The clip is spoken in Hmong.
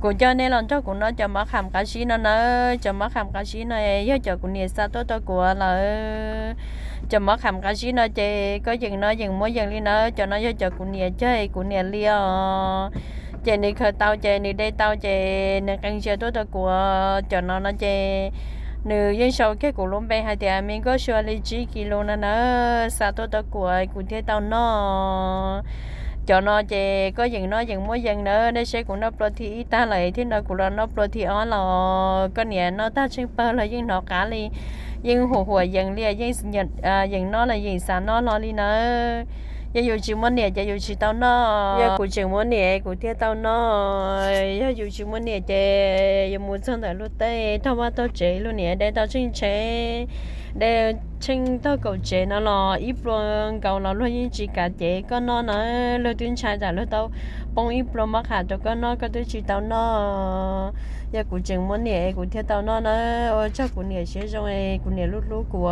Kuv coj nej los nrog kuv noj cov mov qham qab zib no nawb. Cov mov qham qab zib no yog cov kuv niam xa tuaj rau kuv lawm. Cov mov qham qab zib no ces koj yeem noj yeem muab yees li nawb. Cov no yog cov kuv niam cog es kuv niam li os. Ces nws khaws tau ces nws de tau ces nws qee zias tuaj rau kuv. Cov no no ces nws yeej sau kiag kuv lub npe hais tias me nkauj sua li tsib kis lus no nawb, xa tuaj rau kuv, kuv thiaj tau noj. Cov no ces koj yeem noj yeem muab yees nawb. Nej saib kuv noj plua thib ib tag lawm thiab no kuv los noj plua thib ob los koj niam noj tag tsheej pawg los yeej hnov qab li, yeej huam huam yees li, yeej noj los yeem xav noj hlo li nawb. Yog yus tsis muaj niam ces yus tsis tau noj, yog kuv tseem muaj niam kuv thiaj tau noj. Yog yus tsis muaj niam ces yus mus txog ntawm luag tej taug vaj taug tsev, luag niam de tau tsheej tsheb, de tsheej taug kaum tsev no los ib plua nkaus los luag yeej tsis kav cev koj noj na. Luag twb ntshai tsam luag tau poob ib plua mov qham rau koj noj koj twb tsis tau noj. Yog kuv tseem muaj niam kuv thiaj tau noj na. Ua tsaug kuv niam siab zoo es kuv niam hlub hlub kuv.